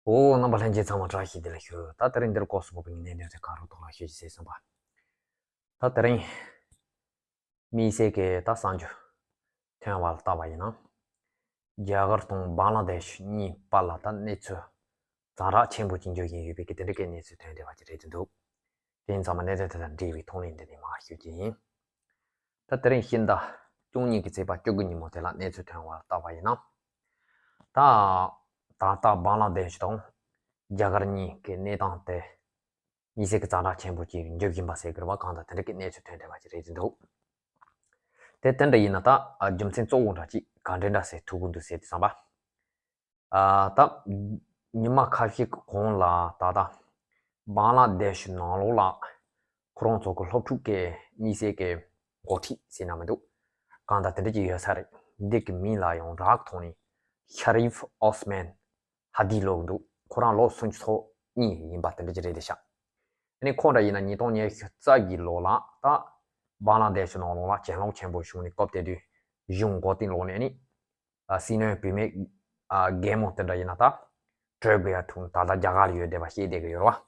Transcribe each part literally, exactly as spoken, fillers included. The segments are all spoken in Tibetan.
འོ། རྣམ་པ་ལྷན་རྒྱས་ཚང་མ་བཀྲ་ཤིས་བདེ་ལེགས་ཞུ། ད་དེ་རིང་འདིར་སྐོར་སུ་བབས་པའི་གནད་དོན་དེ་གང་རུང་ཐོག་ལ་ཤོད་ཅིག་ཟེར་བསམ་པ། ད་དེ་རིང་དམིགས་བསལ་གྱི་ད་གསར་འགྱུར་ཐོན་པ་ལ་བལྟས་པ་ཡིན་ན། རྒྱ་གར་དང་བང་ལ་དེ་ཤི་གཉིས་བར་ལ་ད་གནས་ཚུལ་ཛ་དྲག་ཆེན་པོ་ཅིག་འགྱུར་བཞིན་ཡོད་པའི་གི་དེ་འདྲ་གི་གནས་ཚུལ་ཐོན་བསྡད་པ་ཅིག་རེད་འདུག་དེ་ཡིན་ཙང་མ་གནད་དོན་དེ་དང་འབྲེལ་བའི་ཐོག་ནས་འདི་ནས་མར་ཞུ་རྒྱུ་ཡིན། ད་དེ་རིང་ཕྱི་ཟླ་བཅུ་གཉིས་ཀྱི་ཚེས་པ་བཅུ་དགུ་ཉིན་མོ་དེ་ལ་གནས་ཚུལ་ཐོན་པ་ལ་བལྟས་པ་ཡིན་ན། ད་ད་ལྟ་བང་ལ་དེ་ཤི་དང་རྒྱ་གར་གཉིས་ཀྱི་གནས་སྟངས་དེ་དམིགས་བསལ་གྱི་ཛ་དྲག་ཆེན་པོ་ཅིག་འགྱུར་བཞིན་པ་ཟེར་དགོས་པ་གང་དང་དེ་འདྲ་གི་གནས་ཚུལ་ཐོན་བསྡད་པ་ཅིག་རེད་འདུག་དེ་དེ་འདྲ་ཡིན་ན་ད་རྒྱུ་མཚན་གཙོ་བོ་འདྲ་ཅིག་ག་འདྲ་འདྲ་ཟེར་ཐུག་གི་འདུག་ཟེར་དུས་ཙམ་པ། ཨ། ད་ཉི་མ་ཁ་ཤས་ཀྱི་གོང་ལ་ད་ལྟ་བང་ལ་དེ་ཤི་ནང་ལོགས་ལ་ཁོ་རང་ཚོ་གི་སློབ་ཕྲུག་གི་དམིགས་བསལ་གྱི་འགོ་ཁྲིད་ཟེར་ན་མི་འདུག་གང་དང་དེ་འདྲ་ཅིག་ཡོད་ས་རེད། འདི་གི་མིང་ལ་ཡང་རག་ཐོག་ནས་ཤ་རིབ་ཨོ་སི་མན་ཧ་དི་ལབ་ཀྱི་འདུག་ཁོ་རང་ལོ་སུམ་ཅུ་སོ་གཉིས་ཡིན་པ་དེ་འདྲ་ཅིག་རེད་དེ་ཤག་ཨ་ནི་ཁོ་འདྲ་ཡིན་ན་ཉིས་སྟོང་ཉི་ཤུ་རྩ་བཞིའི་ལོ་ལ་ད་བང་ལ་དེ་ཤི་ནང་ལོགས་ལ་གྱེན་ལོག་ཆེན་པོ་བྱུང་ནས་སྐབས་དེ་དུས་གཞུང་མགོ་རྟིང་སློག་ནས་ཨ་ནི། ཨ། སྲིད་བློན་བུད་མེད། ཨ། རྒན་མོ་དེ་འདྲ་ཡིན་ན་ད་བྲོས་དགོས་ཡ་ཐུག་ད་ལྟ་རྒྱ་གར་ལ་ཡོད་བསྡད་པ་ཤེས་བསྡད་ཀྱི་ཡོད་རེད་བ།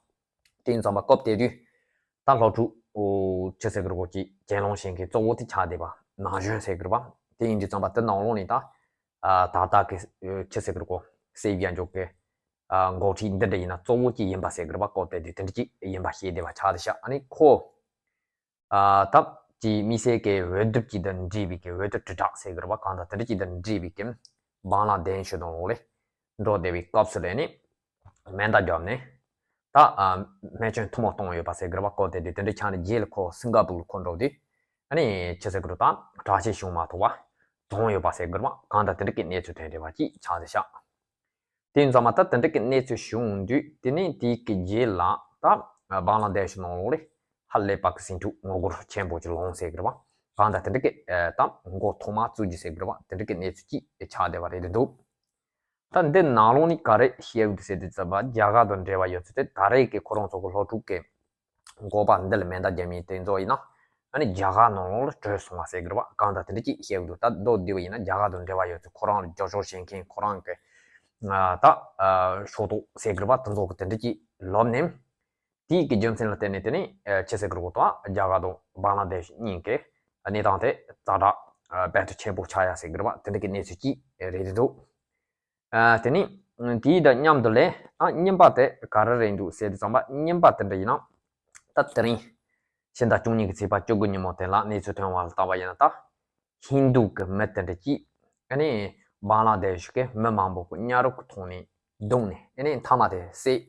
དེ་ཡིན་ཙང་མ་སྐབས་དེ་དུས་ད་སློབ་ཕྲུག་ཨོ་ཆི་ཟེར་གི་རེད་གོ་ཅིག་གྱེན་ལོག་བྱེད་མཁན་གཙོ་བོ་དེ་ཆགས་བསྡད་པ་ན་གཞོན་ཟེར་གི་རེད་བ། དེ་ཡིན་དུས་ཙམ་པ་དེ་ནང་ལོགས་ནས་ད་ཨ་ད་ལྟ་གི་ཨོ་ཆི་ཟེར་གི་རེད་གོ་སྲིད་བློན་འཇོག་གི་ཨ་འགོ་ཁྲིད་འདི་འདྲ་ཡིན་ན་གཙོ་བོ་ཅིག་ཡིན་པ་ཟེར་གི་རེད་བ། སྐབས་དེ་དུས་དེ་འདྲ་ཅིག་ཡིན་པ་ཤེས་བསྡད་པ་ཆགས་བསྡད་ཤག་ཨ་ནི་ཁོ། ཨ། ད་ཅིག་དམིགས་བསལ་གྱི་འོས་བསྡུ་ཅིག་དང་འབྲེལ་བའི་གི་འོས་བསྡུ་དྲིལ་བསྒྲགས་ཟེར་གི་རེད་བ། གང་ལྟར་དེ་འདྲ་ཅིག་དང་འབྲེལ་བའི་གི་བང་ལ་དེ་ཤི་དང་ལོགས་ལ་འགྲོ་བསྡད་པའི་སྐབས་སུ་ལ་ནི་མེ་མདའ་བརྒྱབ་ནས་ད་ཨ་རྨས་སྐྱོན་ཐུང་མ་བཏང་ཡོད་པ་ཟེར་གི་རེད་བ། སྐབས་དེ་དུས་དེ་འདྲ་ཆགས་ནས་རྗེས་ལ་ཁོ་སིང་ག་པུར་ལ་ཁོ་འགྲོ་དུས་ཨ་ནི་ཆི་ཟེར་གི་རེད་ད་དྲག་སྐྱེད་བྱུང་མ་ཐུབ་པ་གྲོངས་ཡོད་པ་ཟེར་གི་རེད་བ། གང་ལྟར་དེ་འདྲ་གི་གནས་ཚུལ་ཐོན་བསྡད་པ་ཅིག་ཆགས་བསྡད་ཤག་དེ་ཡིན་ཙང་མ་ད་དེ་འདྲ་གི་གནས་ཚུལ་བྱུང་དུས་དེ་ནས་དེའི་གི་རྗེས་ལ་ད་བང་ལ་དེ་ཤི་ནང་ལོགས་ལ་ཧ་ལས་པ་གི་ཟིང་འཁྲུག་ངོ་རྒོལ་ཆེན་པོ་ཅིག་ལངས་ཟེར་གི་རེད་བ། གང་ལྟར་དེ་འདྲ་གི་ད་མགོ་ཐོག་མ་བཙུགས་རྒྱུ་ཟེར་གི་རེད་བ། དེ་འདྲ་གི་གནས་ཚུལ་ཅིག་ཆགས་བསྡད་པ་རེད་འདུག་ད་འདི་ནང་ལོགས་ནས་ག་རེ་བཤད་ཡོད་ཟེར་དུས་ཙམ་པ་རྒྱ་གར་དང་འབྲེལ་བ་ཡོད་ཚུལ་དེ་ད་རེས་ཀྱི་ཁོ་རང་ཚོ་གི་སློབ་ཕྲུག་གི་འགོ་པ་འདི་ལ་མེ་མདའ་བརྒྱབ་མི་དེ་ཚོ་ཡིན་ན་ཨ་ནི་རྒྱ་གར་ནང་ལོགས་ལ་བྲོས་སོང་བ་ཟེར་གི་རེད་བ། གང་ལྟར་དེ་འདྲ་ཅིག་བཤད་ཀྱི་འདུག་ད་མདོར་བསྡུས་པ་ཡིན་ན་རྒྱ་གར་དང་འབྲེལ་བ་ཡོད་ཚུལ་ཁོ་རང་ལ་རྒྱབ་སྐྱོར་བྱེད་མཁན་ཁོ་རང་གི་ད་ཕྱོགས་གཏོགས་ཟེར་གི་རེད་བ། དེ་ཚོ་གི་དེ་འདྲ་ཅིག་ལབ་ནས་དེའི་གི་རྒྱུ་མཚན་ལ་བརྟེན་ནས་དེ་ནི་ཆི་ཟེར་གི་རེད་གོ་ད་རྒྱ་གར་དང་བང་ལ་དེ་ཤི་གཉིས་ཀྱི་གནས་སྟངས་དེ་ཛ་དྲག་རྦད་དེ་ཆེན་པོ་ཆགས་ཡ་ཟེར་གི་རེད་བ། དེ་འདྲ་གི་གནས་ཚུལ་ཅིག་རེད་འདུག་ཨ། དེ་ནི་དེའི་དང་མཉམ་དུ་ལས་ཨ་རྙིང་པ་དེ་ག་རེ་རེད་འདུག་ཟེར་དུས་ཙམ་པ་རྙིང་པ་དེ་འདྲ་ཡིན་ན་ད་དེ་རིང་ཕྱི་ཟླ་བཅུ་གཉིས་ཀྱི་ཚེས་པ་བཅུ་དགུ་ཉིན་མོ་དེ་ལ་གནས་ཚུལ་ཐོན་པ་ལ་བལྟས་པ་ཡིན་ན་ད་ཧིན་དུ་གི་མི་དེ་འདྲ་ཅིག་ཨ་ནི་བང་ལ་དེ་ཤི་གི་མི་མང་པོ་གི་གཉའ་རོགས་ཀྱི་ཐོག་ནས་བརྡུངས་ནས་ཨ་ནི་མཐའ་མ་དེ་བསད།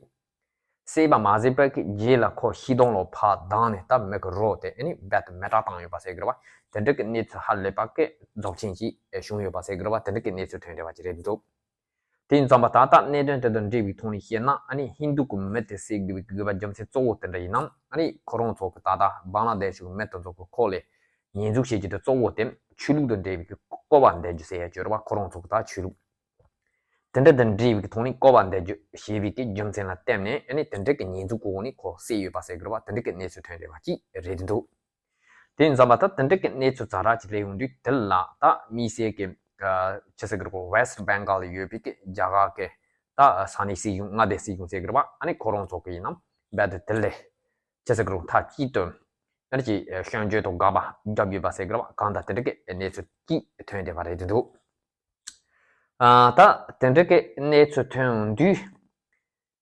བསད་པ་མ་ཟད་པ་གི་རྗེས་ལ་ཁོ་ཤི་དོང་ལོ་ཕར་ལྡང་ནས་ད་མི་གི་རོ་དེ་ཨ་ནི་རྦད་དེ་མེ་སྲེག་བཏང་ཡོད་པ་ཟེར་གི་རེད་བ། དེ་འདྲ་གི་གནས་ཚུལ་ཧ་ལས་པ་གི་རྫོགས་ཆེན་ཅིག་བྱུང་ཡོད་པ་ཟེར་གི་རེད་བ། དེ་འདྲ་གི་གནས་ཚུལ་ཐོན་བསྡད་པ་ཅིག་རེད་འདུག་དེ་ཡིན་ཙང་པ་ད་ལྟ་གནད་དོན་དེ་དང་འབྲེལ་བའི་ཐོག་ནས་བཤད་ན་ཨ་ནི་ཧིན་དུ་གི་མི་དེ་བསད་དགོས་པའི་དགོས་པ་རྒྱུ་མཚན་གཙོ་བོ་དེ་འདྲ་ཡིན་ནམ། ཨ་ནི་ཁོ་རང་ཚོ་གི་ད་ལྟ་བང་ལ་དེ་ཤི་གི་མི་དེ་ཚོ་གི་ཁོ་ལ་ཉེས་འཛུགས་བྱེད་རྒྱུ་དེ་གཙོ་བོ་དེ་ཆོས་ལུགས་དང་འབྲེལ་བའི་གི་བཀོད་པ་འདེབས་རྒྱུ་ཟེར་ཡ་ཅིག་ཡོད་རེད་བ། ཁོ་རང་ཚོ་གི་ད་ཆོས་ལུགས། དེ་འདྲ་དང་འབྲེལ་བའི་ཐོག་ནས་བཀོད་པ་འདེབས་རྒྱུ་ཞེས་པའི་གི་རྒྱུ་མཚན་ལ་བརྟེན་ནས་ཨ་ནི་དེ་འདྲ་གི་ཉེས་འཛུགས་འོག་ནས་ཁོ་བསད་ཡོད་པ་ཟེར་གི་རེད་བ། དེ་འདྲ་གི་གནས་ཚུལ་ཐོན་བསྡད་པ་ཅིག་རེད་འདུག་དེ་ཡིན་ཙང་པ་ད་དེ་འདྲ་གི་གནས་ཚུལ་ཛ་དྲག་ཅིག་སླེབས་ཡོང་དུས་དེ་ལ་ད་དམིགས་བསལ་གི་ཆི་ཟེར་གི་རེད་གོ་West Bengal་ལ་ཡོད་པའི་གི་རྒྱ་གར་གི་ད་ས་གནས་སྲིད་གཞུང་མངའ་སྡེ་སྲིད་གཞུང་ཟེར་གི་རེད་བ། ཨ་ནི་ཁོ་རང་ཚོ་གི་ཡིན་ནམ་རྦད་དེ་དེ་ལས་ཆི་ཟེར་གི་རེད་མཐའ་གཅིག་ཏུ་ཨ་ནི་ཅིག་སྐྱོན་བརྗོད་དང་དགག་པ་བརྒྱབ་ཡོད་པ་ཟེར་གི་རེད་བ། གང་ལྟར་དེ་འདྲ་གི་གནས་ཚུལ་ཅིག་ཐོན་བསྡད་པ་རེད་འདུག་ཨ། ད་དེ་འདྲ་གི་གནས་ཚུལ་ཐོན་དུས།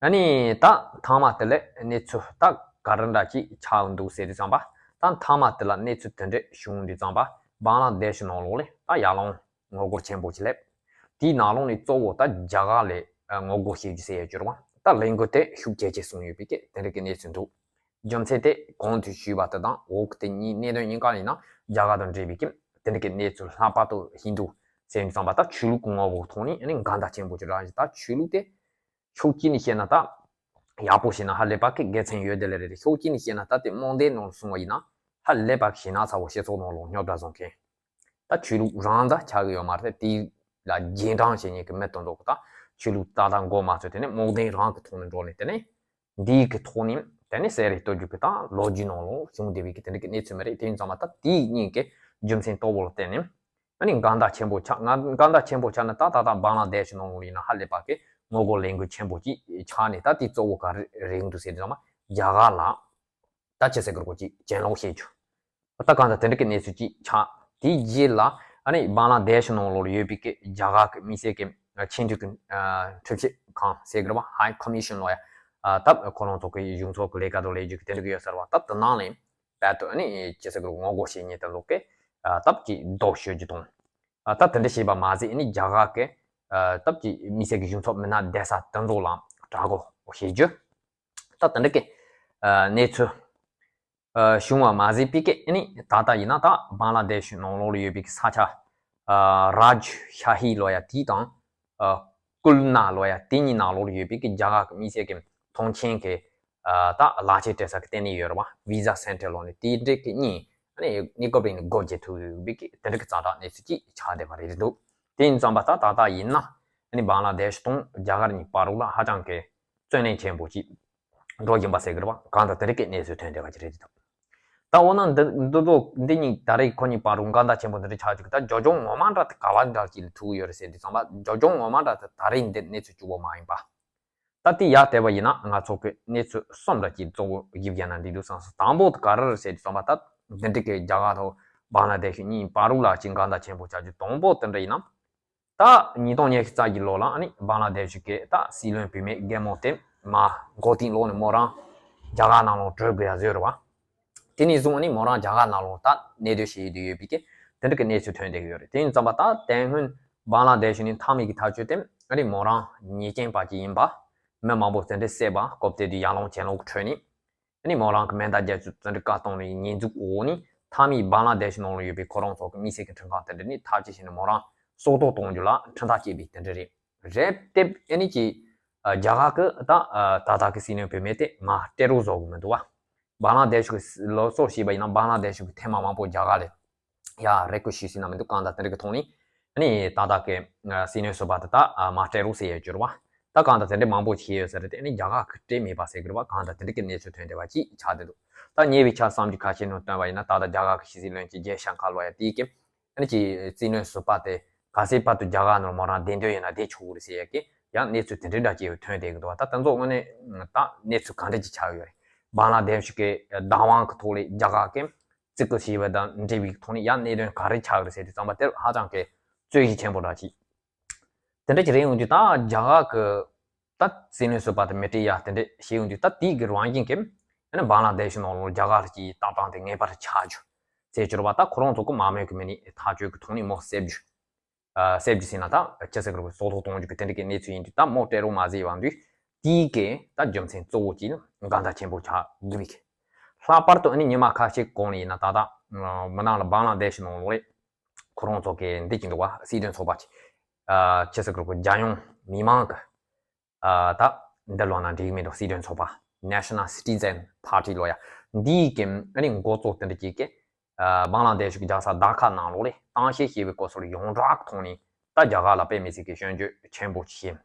ཨ་ནི་ད་མཐའ་མ་དེ་ལ་གནས་ཚུལ་ད་ག་རེ་འདྲ་ཅིག་ཆགས་འདུག་ཟེར་དུས་ཙམ་པ། ད་མཐའ་མ་དེ་ལ་གནས་ཚུལ་དེ་འདྲ་བྱུང་དུས་ཙམ་པ་བང་ལ་དེ་ཤི་ནང་ལོགས་ལ་ད་ཡར་ལངས་ངོ་རྒོལ་ཆེན་པོ་ཅིག་སླེབས། དེའི་ནང་ལོགས་ནས་གཙོ་བོ་ད་རྒྱ་གར་ལ་ངོ་རྒོལ་བྱེད་རྒྱུ་ཟེར་ཡ་ཅིག་ཡོད་རེད་བ། ད་ལས་འགུལ་དེ་ཤུགས་ཇེ་ཆེ་སོང་ཡོད་པའི་གི་དེ་འདྲ་གི་གནས་ཚུལ་འདུག་རྒྱུ་མཚན་དེ་གོང་དུ་ཞུས་པ་དེ་དང་འོག་གི་དེ་གཉིས་གནད་དོན་གཉིས་ཀ་ཡིན་ན་རྒྱ་གར་དང་འབྲེལ་བའི་གི་དེ་འདྲ་གི་གནས་ཚུལ། ལྷག་པར་དུ་ཧིན་དུ་ཟེར་དུས་ཙམ་པ་ད་ཆོས་ལུགས་ཀྱི་ངོ་བོ་ཐོག་ནས་ཨ་ནི་འགལ་ཟླ་ཆེན་པོ་ཅིག་རང་བཞིན། ད་ཆོས་ལུགས་དེ་ཕྱོགས་གཅིག་ནས་བཤད་ན་ད་ཡག་པོ་བྱས་ན་ཧ་ལས་པ་གི་དགེ་མཚན་ཡོད་དེ་ལས་རེད། ཕྱོགས་གཅིག་ནས་བཤད་ན་ད་དེ་རྨོངས་དད་ནང་ལ་སོང་བ་ཡིན་ན་ཧ་ལས་པ་གི་ཞེད་སྣང་ཚ་བོ་སྤྱི་ཚོགས་ནང་ལ་རྙོག་དྲ་བཟོ་མཁན། ད་ཆོས་ལུགས་རང་ད་ཆགས་ཀྱི་ཡོད་མ་རེད། དེ་ལ་རྗེས་འབྲང་བྱེད་མཁན་གྱི་མི་དེ་ཚོ་གི་ད་ཆོས་ལུགས་ད་ལྟ་མགོ་མ་ཚོས་དེ་ནས་རྨོངས་དད་རང་གི་ཐོག་ནས་འགྲོ་ནས་དེ་ནས་འདིའི་གི་ཐོག་ནས་དེ་ནས་ཟས་རིགས་གཏོར་རྒྱུ་གི་ད་ལོ་རྒྱུས་ནང་ལོགས་བྱུང་བསྡད་པའི་གི་དེ་འདྲ་གི་གནས་ཚུལ་མ་རེད། དེ་ཡིན་ཙང་མ་ད་དེའི་གཉིས་ཀྱི་རྒྱུ་མཚན་གཙོ་བོ་ལ་བརྟེན་ནས་ཨ་ནི་འགལ་ཟླ་ཆེན་པོ་ཆགས། ང་འགལ་ཟླ་ཆེན་པོ་ཆགས་ན་ད་ད་ལྟ་བང་ལ་དེ་ཤི་ནང་ལོགས་ཡིན་ན་ཧ་ལས་པ་གི་ ངོ་རྒོལ་ལས་འགུལ་ཆེན་པོ་ཅིག་ཆགས་ནས། ད་དེ་གཙོ་བོ་ག་རེ་རེད་འདུག་ཟེར་དུས་ཙམ་པ། རྒྱ་གར་ལ་ད་ཅི་ཟེར་དགོས་རེད། ཅིག་གྱེན་ལོག་བྱེད་རྒྱུ། ད་གང་ལྟར་དེ་འདྲ་གི་གནས་ཚུལ་ཅིག་ཆགས། དེའི་རྗེས་ལ་ཨ་ནི་བང་ལ་དེ་ཤི་ནང་ལོགས་ལ་ཡོད་པའི་གི་རྒྱ་གར་གི་དམིགས་བསལ་གི་ཆེས་མཐོའི་གི་ཁྲིམས་ཞིབ་ཁང་ཟེར་དགོས་རེད་པ། High Commission ལབ་ཡ། ད་ཁོ་རང་ཚོ་གི་གཞུང་ཚབ་གི་ལས་ཀ་དང་ལས་རྒྱུ་གི་དེ་འདྲ་གི་ཡོད་ས་རེད་པ། ད་དེ་ནང་ལ་རྦད་དེ་ཨ་ནི་ཅི་ཟེར་དགོས་རེད། ངོ་རྒོལ་བྱེད་མཁན་དེ་ཚོ་གི་ད་ཅིག་ལྡོག་ཤོད་རྒྱུ་དང་། ད་དེ་འདྲ་བྱས་པ་མ་ཟད། ཨ་ནི་རྒྱ་གར་གི་ད་ཅིག་དམིགས་བསལ་གི་གཞུང་ཚབ་མི་སྣ་བསྡད་ས་དེ་ཚོ་ལ་དགྲ་བོ་བྱེད་རྒྱུ། ད་དེ་འདྲ་གི་གནས་ཚུལ་བྱུང་བ་མ་ཟད། པའི་གི་ཨ་ནི་ད་ལྟ་ཡིན་ན་ད་བང་ལ་དེ་ཤི་ནང་ལོགས་ལ་ཡོད་པའི་གི་ས་ཆ། རཱ་ཇ་ཤ་ཧི་ལབ་ཡ་དེ་དང་། ཀུལ་ན་ལབ་ཡ་དེ་གཉིས་ནང་ལོགས་ལ་ཡོད་པའི་གི་རྒྱ་གར་གི་དམིགས་བསལ་གི་མཐོང་མཆན་གི་ད་ལག་ཁྱེར་སྤྲད་ས་གི་ལྟེ་གནས་ཡོད་རེད་པ། Visa Center ལབ་ནས། དེ་འདྲ་གི་གཉིས་ཨ་ནི་གནས་སྐབས་རིང་ནས་སྒོ་འབྱེད་ཐུབ་ཡོད་པའི་གི་དེ་འདྲ་གི་ཛ་དྲག་གནས་ཚུལ་ཅིག་ཆགས་བསྡད་པ་རེད་འདུག་དེ་ཡིན་ཙམ་པ་ད་ད་ལྟ་ཡིན་ན་ཨ་ནི་བང་ལ་དེ་ཤི་དང་རྒྱ་གར་གཉིས་བར་ལ་ཧ་ཅང་གི་བརྩོན་ལེན་ཆེན་པོ་ཅིག་འགྲོ་བཞིན་པ་ཟེར་གི་རེད་པ། གང་ལྟར་དེ་འདྲ་གི་གནས་ཚུལ་ཐོན་བསྡད་པ་ཅིག་རེད་འདུག་ད་འོ་ན་འདི་འདི་ཚོ་འདི་གཉིས་ད་རེས་ཁོ་གཉིས་བར་དུ་འགལ་ཟླ་ཆེན་པོ་འདི་འདྲ་ཆགས་བཅུག་ད་རྒྱབ་ལྗོངས་ངོ་མ་འདྲ་དེ་ག་བ་འདྲ་ཅིག་ལ་ཐུག་ཡོད་རེད་ཟེར་དུས་ཙམ་པ། རྒྱབ་ལྗོངས་ངོ་མ་འདྲ་དེ་ད་རེས་འདི་གནས་ཚུལ་གཅིག་པོ་མ་ཡིན་པ། ད་དེ་ཡར་བལྟས་པ་ཡིན་ན་ང་ཚོ་གི་གནས་ཚུལ་གསུམ་འདྲ་ཅིག་གཙོ་བོ་གཞི་བཞག་ན་འགྲིག་འདུག་བསམ་སོང་། དང་པོ་དེ་ག་རེ་རེད་ཟེར་དུས་ཙམ་པ། ད་འདི་འདྲ་གི་རྒྱ་གར་དང་བང་ལ་དེ་ཤི་གཉིས་བར་དུ་ལ་ཅིག་འགལ་ཟླ་ཆེན་པོ་ཆགས་རྒྱུ་དང་པོ་དེ་འདྲ་ཡིན་ན། ད་ཉིས་སྟོང་ཉི་ཤུ་རྩ་བཞི་ལོ་ལ་ཨ་ནི་བང་ལ་དེ་ཤི་གི་ད་སྲིད་བློན་བུད་མེད་རྒན་མོ་དེ་མར་འགོ་རྟིང་སློག་ནས་མོ་རང་རྒྱ་གར་ནང་ལོགས་བྲོས་དགོས་ཡ་བཟོས་རེད་པ། དེ་ནས་བཟུང་ཨ་ནི་མོ་རང་རྒྱ་གར་ནང་ལོགས་ད་གནས་སྡོད་བྱེད་ཀྱི་ཡོད་པའི་གི་དེ་འདྲ་གི་གནས་ཚུལ་ཐོན་བསྡད་ཀྱི་ཡོད་རེད། དེ་ཡིན་ཙམ་པ་ད་དེ་སྔོན་བང་ལ་དེ་ཤི་ནས་མཐའ་མའི་གི་ཐག་གཅོད་དེ་ཨ་ནི་མོ་རང་ཉེས་ཅན་པ་ཅིག་ཡིན་པ། མི་མང་པོ་དེ་འདྲ་བསད་པ། སྐབས་དེ་དུས་ཡར་ལངས་གྱེན་ལོག་གི་ཁྲོད་ནས། ཨ་ནི་མོ་རང་གི་མེ་མདའ་རྒྱག་རྒྱུ་དེ་འདྲ་བཀག་གཏོང་ནས་ཉེས་འཛུགས་འོག་ནས། མཐའ་མའི་བང་ལ་དེ་ཤི་ནང་ལ་ཡོད་པའི་ཁོ་རང་ཚོ་གི་དམིགས་བསལ་གྱི་ཁྲིམས་ཁང་དེ་འདྲ་ནས་ཐག་གཅོད་བྱས་ནས་མོ་རང་སྲོག་ཐོག་གཏོང་རྒྱུ་ལ་ཁྲིམས་ཐག་བཅད་པའི་དེ་འདྲ་རེད། རེད་དེ་ཨ་ནི་ཅིག་རྒྱ་གར་གི་ད་ད་ལྟ་གི་སྲིད་བློན་བུད་མེད་དེ་མར་ཏྲེ་རོ་བཟོ་གི་མི་འདུག་པ། བང་ལ་དེ་ཤི་གི་ལོ་ཚོད་བྱས་པ་ཡིན་ན་བང་ལ་དེ་ཤི་གི་ཐེངས་མ་མང་པོ་རྒྱ་གར་ལ་ཡར་རེ་སྐུལ་ཞུས་ཟིན་ན་མི་འདུག་གང་ལྟར་དེ་འདྲ་གི་ཐོག་ནས་ཨ་ནི་ད་ལྟ་གི་སྲིད་བློན་ཟུར་པ་དེ་ད་མར་ཏྲེ་རོ་ཟེར་ཡས་གྱུར་པ། ད་གང་ལྟར་དེ་འདྲ་མང་པོ་བྱས་ཡོད་ས་རེད་དེ། ཨ་ནི་རྒྱ་གར་གི་སྤྲད་མེད་པ་ཟེར་གི་རེད་པ། གང་ལྟར་དེ་འདྲ་གི་གནས་ཚུལ་ཐོན་བསྡད་པ་ཅིག་ཆགས་བསྡད་འདུག་ད་ཉེ་བའི་ཆར་གསར་འགྱུར་ཁ་ཤས་ནང་བཏོན་པ་ཡིན་ན། ད་ལྟ་རྒྱ་གར་གི་ཕྱི་སྲིད་བློན་ཆེན་ཇེ་ཤང་ཀར་ལབ་ཡ་དེ་གི་ཨ་ནི་ཅིག་སྲིད་བློན་ཟུར་པ་དེ་ག་ཚད་བར་དུ་རྒྱ་གར་ནང་མོ་རང་བསྡད་འདོད་ཡོད་ན་བསྡད་ཆོག་གི་རེད་ཟེར་ཡ་གི་ཡང་གནས་ཚུལ་དེ་འདྲ་འདྲ་ཅིག་ཐོན་བསྡད་གི་འདུག་ད་དེ་ཚོ་དངོས་གནས་ད་གནས་ཚུལ་ག་འདྲ་ཅིག་ཆགས་ཡོད་རེད། བང་ལ་དེ་ཤི་གི་བདག་དབང་གི་ཐོག་ལ་རྒྱ་གར་གི་བརྩི་བཀུར་བྱས་པ་དང་འབྲེལ་བའི་ཐོག་ནས་ཡང་གནད་དོན་ག་རེ་ཆགས་ཀྱི་རེད་ཟེར་དུས་ཙམ་པ། དེར་ཧ་ཅང་གི་རྩོད་གཞི་ཆེན་པོ་འདྲ་ཅིག་དེ་འདྲ་ཅིག་རེད་ཡོང་དུས་ད་རྒྱ་གར་གི་ད་སྲིད་བློན་ཟུར་པ་དེ་མི་སྤྲད་ཡ་དེ་འདྲ་བྱས་ཡོང་དུས། ད་དེའི་གི་རང་བཞིན་གྱིས་ཨ་ནི་བང་ལ་དེ་ཤི་ནང་ལོགས་རྒྱ་གར་གྱི་ལྟ་སྟངས་དེ་ངེས་པར་ཆགས་རྒྱུ་ཟེར་གྱུར་པ། ད་ཁོ་རང་ཚོ་གི་མང་མོས་ཀྱི་མི་ནི་ཐག་གཅོད་ཀྱི་ཐོག་ནས་མོ་བསད་རྒྱུ། ཨ་བསད་རྒྱུ་ཟེར་ན་ད་ཅི་ཟེར་དགོས་རེད། སྲོག་ཐོག་གཏོང་རྒྱུ་གི་དེ་འདྲ་གི་གནས་ཚུལ་ཡིན་དུས། ད་མོ་ཏྲེ་རོ་མ་བཟོས་པ་འདུག་དེའི་གི་ད་རྒྱུ་མཚན་གཙོ་བོ་གཅིག་ནི་འགལ་ཟླ་ཆེན་པོ་ཆགས་འདུག་པའི་གི། ལྷག་པར་དུ་ཨ་ནི་ཉི་མ་ཁ་ཤས་གོང་ལ་ཡིན་ན་ད་ལྟ་མི་ནང་ལ་བང་ལ་དེ་ཤི་ནང་ལོགས་ལ་ཁོ་རང་ཚོ་གི་འདི་གི་འདུག་པ། སྲིད་དོན་ཚོགས་པ་ཅིག་ཨ་ཅི་ཟེར་དགོས་རེད། རྒྱལ་ཡོངས་མི་མང་གི་ཨ་ད་འདི་ལབ་ན་འགྲིག་མི་འདུག་སྲིད་དོན་ཚོགས་པ། National Citizen Party ལབ་ཡ་འདིའི་གི་ཨ་ནི་འགོ་གཙོ་དེ་འདྲ་ཅིག་གིས་ཨ་བང་ལ་དེ་ཤི་གི་རྒྱལ་ས་ཌ་ཁ་ནང་ལོགས་ལ་གཏམ་བཤད་བྱས་པའི་སྐོར་སོགས་ཡོངས་གྲགས་ཐོག་ནས་ད་རྒྱ་གར་ལ་དཔེ་མི་སྲིད་ཀྱི་སྐྱོན་བརྗོད་ཆེན་པོ་བྱས།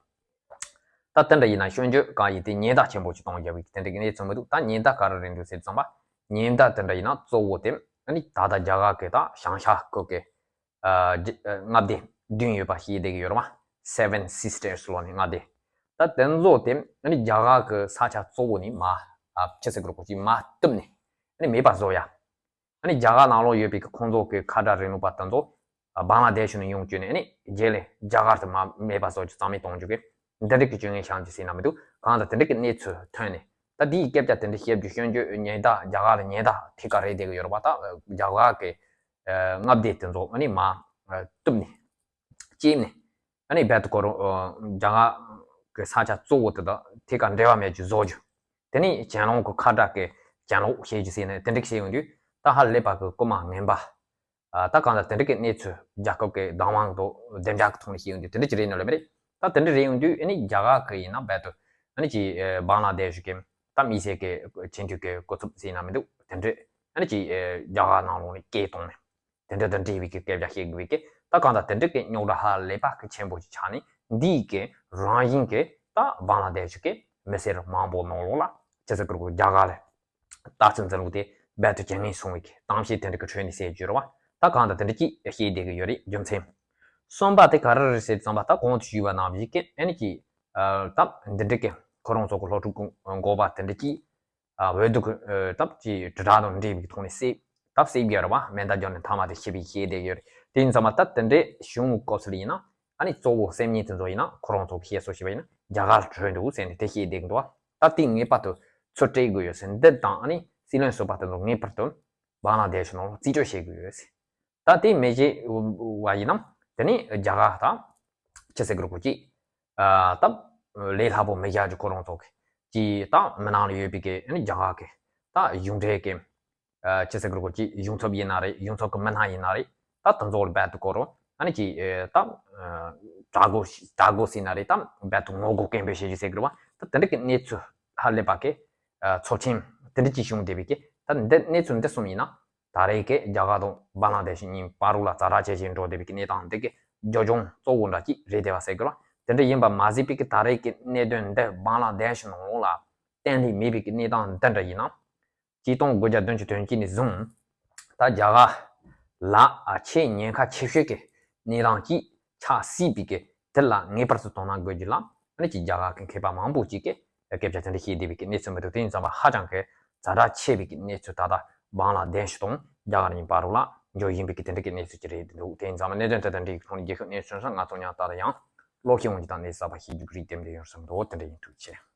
ད་དེ་འདྲ་ཡིན་ན་སྐྱོན་བརྗོད་གང་ཡིན་དེ་ཉེན་བརྡ་ཆེན་པོ་ཅིག་གཏོང་རྒྱུ་བའི་དེ་འདྲ་གི་གནས་ཚུལ་མི་འདུག་ད་ཉེན་བརྡ་ག་རེ་རེད་འདུག་ཟེར་ཙམ་པ། ཉེན་བརྡ་དེ་འདྲ་ཡིན་ན་གཙོ་བོ་དེ་ཨ་ནི་ད་ལྟ་རྒྱ་གར་གི་ད་བྱང་ཤར་ཁུལ་གི་ཨ་རྒྱ་ཨ་མངའ་སྡེ་བདུན་ཡོད་པ་ཞིག་བསྡད་ཀྱི་ཡོད་རེད་པ། Seven Sisters ལབ་ནས་མངའ་སྡེ། ད་དེ་ཚོ་དེ་ཨ་ནི་རྒྱ་གར་གི་ས་ཆ་གཙོ་བོ་ནས་མར་ཨ་ཅི་ཟེར་དགོས་རེད། ཁོ་ཅིག་མར་གཏུབ་ནས་ཨ་ནི་མེད་པ་བཟོ་ཡ། ཨ་ནི་རྒྱ་གར་ནང་ལོགས་ཡོད་པའི་གི་ཁོང་ཚོ་གི་ཁ་བྲལ་རིང་ལུགས་པ་དེ་ཚོ་ཨ་བང་ལ་དེ་ཤི་ནས་ཡོང་བཅུག་ནས་ཨ་ནི་རྗེས་ལ་རྒྱ་གར་དུ་མར་མེད་པ་བཟོ་རྒྱུ། རྩ་མེད་གཏོང་རྒྱུ་གི་འདི་འདྲ་གི་སྐྱོན་ངན་བཤད་རྒྱུ་ཟེར་ན་མི་འདུག་གང་ལྟར་དེ་འདྲ་གི་གནས་ཚུལ་ཐོན་ནས། ད་དེའི་སྐད་ཆ་དེ་འདྲ་བཤད་རྒྱུ་སྐྱོན་བརྗོད་ཉེན་བརྡ། རྒྱ་གར་ལ་ཉེན་བརྡ་ཐད་ཀར་རེད་བསྡད་ཀྱི་ཡོད་རེད་པ། ད་རྒྱ་གར་གི་ཨ་མངའ་སྡེ་དེ་ཚོ་ཨ་ནི་མར་ཨ་གཏུབ་ནས་བཅད་ནས། ཨ་ནི་རྦད་དེ་ཁོ་རང་ཨ་རྒྱ་གར་གི་ས་ཆ་གཙོ་བོ་དེ་དང་ཐད་ཀར་འབྲེལ་བ་མེད་རྒྱུ་བཟོ་རྒྱུ། དེ་ནས་གྱེན་ལོག་གི་ཁ་བྲལ་གི་གྱེན་ལོག་བྱེད་རྒྱུ་ཟེར་ནས་དེ་འདྲ་བྱེད་ཡོང་དུས། ད་ཧ་ལས་པ་གི་རྐུ་མ་ངན་པ། ཨ་ད་གང་ལྟར་དེ་འདྲ་གི་གནས་ཚུལ་རྒྱལ་ཁབ་ཀྱི་བདག་དབང་དང་བདེ་འཇགས་ཀྱི་ཐོག་ནས་བཤད་ཡོང་དུས་དེ་འདྲ་ཅིག་རེད་ནི་ལབ་པ་རེད། ད་དེ་འདྲ་རེད་ཡོང་དུས་ཨ་ནི་རྒྱ་གར་གི་ཡིན་ན་རྦད་དེ་ཨ་ནི་ཅིག་ཨ་བང་ལ་དེ་ཤི་གི་ད་དམིགས་བསལ་གི་ཆེས་མཐོའི་གི་སྐུ་ཚབ་ཟེར་ན་མི་འདུག་དེ་འདྲ་ཨ་ནི་ཅིག་ཨ་རྒྱ་གར་ནང་ལོགས་ནས་སྐད་བཏང་ནས་དེ་འདྲ་དང་འབྲེལ་བའི་གི་སྐད་ཆ་བཤད་དགོས་པའི་གི། ད་གང་ལྟར་དེ་འདྲ་གི་རྙོག་དྲ་ཧ་ལས་པ་གི་ཆེན་པོ་ཅིག་ཆགས་ནས། འདིའི་གི་རང་བཞིན་གི་ད་བང་ལ་དེ་ཤི་གི་མི་སེར་མང་པོ་ནང་ལོགས་ལ་ཅི་ཟེར་དགོས་རེད། རྒྱ་གར་ལ་ལྟ་ཚུལ་འཛིན་ལུགས་དེ་རྦད་དེ་གྱེན་ལངས་སོང་བའི་གི་གཏམ་བཤད་དེ་འདྲ་གི་ཁྲོད་ནས་ཟེར་རྒྱུ་རེད་པ། ད་གང་ལྟར་དེ་འདྲ་ཅིག་བཤད་བསྡད་གི་ཡོད་རེད། རྒྱུ་མཚན་གསུམ་པ་དེ་ག་རེ་རེད་ཟེར་ཙམ་པ། ད་གོང་དུ་ཞུས་པ་ནང་བཞིན་གི་ཨ་ནི་ཅིག་ སྟབས་འདི་འདྲ་གི་ཁོ་རང་ཚོ་གི་སློབ་ཕྲུག་འགོ་པ་དེ་འདྲ་གྱིས། འོས་བསྡུ་གི་སྟབས་ཀྱིས་དྲིལ་བསྒྲགས་དང་འབྲེལ་བའི་ཐོག་ནས་སེ་སྟབས་སེ་བརྒྱབ་ར་བ་མེ་མདའ་བརྒྱབ་ནས་མཐའ་མ་དེ་ཤི་བའི་ཤི་བསྡད་ཡོད་རེད། དེ་ཡིན་ཙང་མ་ད་དེ་འདྲའི་བྱུང་བའི་སྐབས་སུ་ཡིན་ན་ཨ་ནི་གཙོ་བོ་སེམས་ཉིད་དེ་ཚོ་ཡིན་ན་ཁོ་རང་ཚོ་གི་བཤད་སྲོལ་བྱས་པ་ཡིན་ན་རྒྱ་གར་བྲོས་འདུག་ཟེར་ནས་དེ་ཤི་བསྡད་ཀྱི་འདུག་བ། ད་དེ་ངེས་པར་དུ་ཚུར་སྤྲད་དགོས་ཡོད་ཟེར་འདི་དང་ཨ་ནི་སྲིད་བློན་ཟུར་པ་དེ་ཚོ་ངེས་པར་དུ་བང་ལ་དེ་ཤི་ནང་རྩིས་སྤྲོད་བྱེད་དགོས་ཡོད་ཟེར། ད་དེ་མེད་ཅེས་བ་ཡིན་ནམ་དེ་ནི་རྒྱ་གར་དང་ཅི་ཟེར་དགོས་རེད་གོ་ཅི། སྟབས་ལས་སླ་པོ་མི་བཞག་རྒྱུ་ཁོ་རང་ཚོ་གི་ཅི་ད་མི་ནང་ལ་ཡོད་པའི་གི་ཨ་ནི་རྒྱ་གར་གི་ད་གཞུང་འབྲེལ་གི་ཅི་ཟེར་དགོས་རེད་གོ་ཅི་གཞུང་ཚབ་ཡིན་ན་རེད། གཞུང་ཚབ་གི་མི་སྣ་ཡིན་ན་རེད། ད་དེ་ཚོ་ལ་རྦད་དེ་གོ་རོ་ཨ་ནི་ཅི་ད་དྲག་རྒོལ་དྲག་རྒོལ་ཟེར་ན་རེད། ད་རྦད་དེ་ངོ་རྒོལ་སྐད་འབོད་བྱེད་རྒྱུ་ཟེར་དགོས་རེད་བ། ད་དེ་འདྲ་གི་གནས་ཚུལ་ཧ་ལས་པ་གི་ཚབས་ཆེན་དེ་འདྲ་ཅིག་བྱུང་བསྡད་པའི་གི་ད་འདི་གནས་ཚུལ་འདི་གསུམ་ཡིན་ན། ད་རེས་ཀྱི་རྒྱ་གར་དང་བང་ལ་དེ་ཤི་གཉིས་བར་ལ་ཛ་དྲག་ཆེ་ཞིག་འགྲོ་བསྡད་པའི་གནས་སྟངས་འདི་གི་རྒྱུ་ལྗོངས་གཙོ་བོ་འདྲ་ཅིག་རེད་བསྡད་པ་ཟེར་དགོས་ལ། དེ་འདྲ་ཡིན་པ་མ་ཟད་པའི་གི་ད་རེས་ཀྱི་གནད་དོན་འདི་བང་ལ་དེ་ཤི་ནང་ལོགས་ལ་གཏན་ནས་མེད་པའི་གི་གནས་སྟངས་འདི་འདྲ་ཡིན་ན། ཆིག་སྟོང་དགུ་བརྒྱ་བདུན་ཅུ་དོན་གཅིག་ནས་བཟུང་ད་རྒྱ་གར་ལ་ཆེས་ཉེན་ཁ་ཆེ་ཤོས་ཀྱི་གནས་སྟངས་ཅིག་ཆགས་སྲིད་པའི་གི་དེ་ལ་ངེས་པར་དུ་དོ་སྣང་དགོས་རྒྱུ་ལ་ཨ་ནི་ཅིག་རྒྱ་གར་གི་མཁས་པ་མང་པོ་ཅིག་གིས། སྐད་ཆ་དེ་འདྲ་བཤད་བསྡད་པའི་གི་གནས་ཚུལ་མི་འདུག་དེ་ཡིན་ཙང་མ་ཧ་ཅང་གི་ཛ་དྲག་ཆེ་བའི་གི་གནས་ཚུལ་ད་ལྟ་བང་ལ་དེ་ཤི་དང་རྒྱ་གར་གཉིས་བར་ལ་འགྱོ་བཞིན་པའི་གི་དེ་འདྲ་གི་གནས་ཚུལ་ཅིག་རེད་འདུག་དེ་ཡིན་ཙང་མ་གནད་དོན་དེ་དང་འབྲེལ་གི་ཐོག་ནས་རྒྱལ་ཁབ་གནས་ཚུལ་སོགས་ང་ཚོ་ཉག་ཏག་ཏག་ཡང་ཀློག་ཤེས་འོང་རྒྱུ་དང་གནས་ཚུལ་གསར་པ་ཤེས་རྒྱུ་གི་རིགས་དེ་འདྲ་ཡོད་བསམ་འདུག་དེ་འདྲ་ཡིན། ཐུགས་རྗེ་ཆེ།